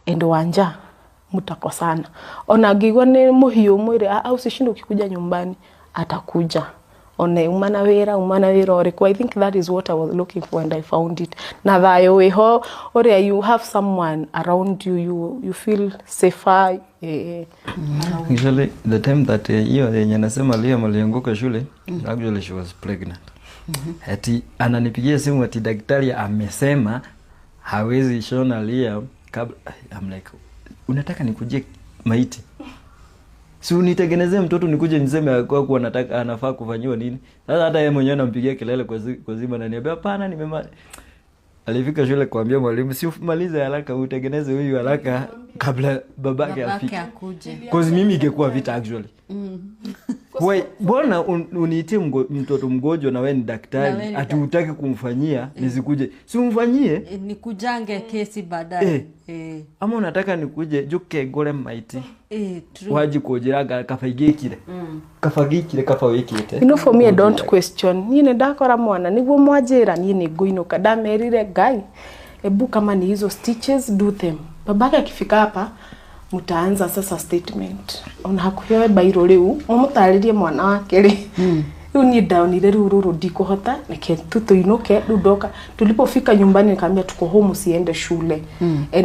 And Wanja mtakosana. Ona angĩigua nĩ mũhiũ, mwĩre, "Ah, usishinde ukikuja nyumbani." Atakuja one uma na wĩra, uma na wĩra ũrĩkũ. I think that is what I was looking for and I found it. Na thayũ wĩho ũrĩa you have someone around you, you feel safer, eh. Actually, the time that hiyo yenye nasema Liam alianguka shule, actually she was pregnant. Ati ananipigia simu ati daktari amesema hawezi shona Liam kabla. I'm like, "Unataka nikujie maiti? Si unitengenezee mtoto nikuje niseme kwa kuwa nataka anafaa kufanyiwa nini?" Sasa hata yeye mwenyewe anampigia kelele kwa simu, ananiambia, "Hapana, nimema." Alifika shule kuambia mwalimu, "Si umalize haraka, utengeneze huyu haraka kabla babake Babake afike." akuje. 'Cause mimi ingekuwa vita actually. Why, mbona uniitie mtoto mgonjwa na we ni Na we daktari, ni ati utaki kumfanyia nisikuje? Si umfanyie. Eh, nikujange kesi baadaye. Eh. Eh, Ama unataka nikuje njuke ngure maiti? Eh, true. Waji kunjira kaba ingĩkire, kaba ngĩkire, kaba wĩkĩte. For me, I don't question. Niĩ nĩ ndakora mwana nĩguo mwanjĩra, niĩ nĩ ngũinũka. Ndamerire, "Ngai, ebu kama ni hizo stitches, do them. Babake akifika hapa, mtaanza sasa statement." Ona hakuhĩ oe bairo rĩu mũmũtarĩrie mwana wake rĩ. Rĩu niĩ ndaonire rĩu rũrũ ndikũhota, reke tu tũinũke. Rĩu ndoka, tulipofika nyumbani, nikamwambia, "Tuko home, usiende shule." And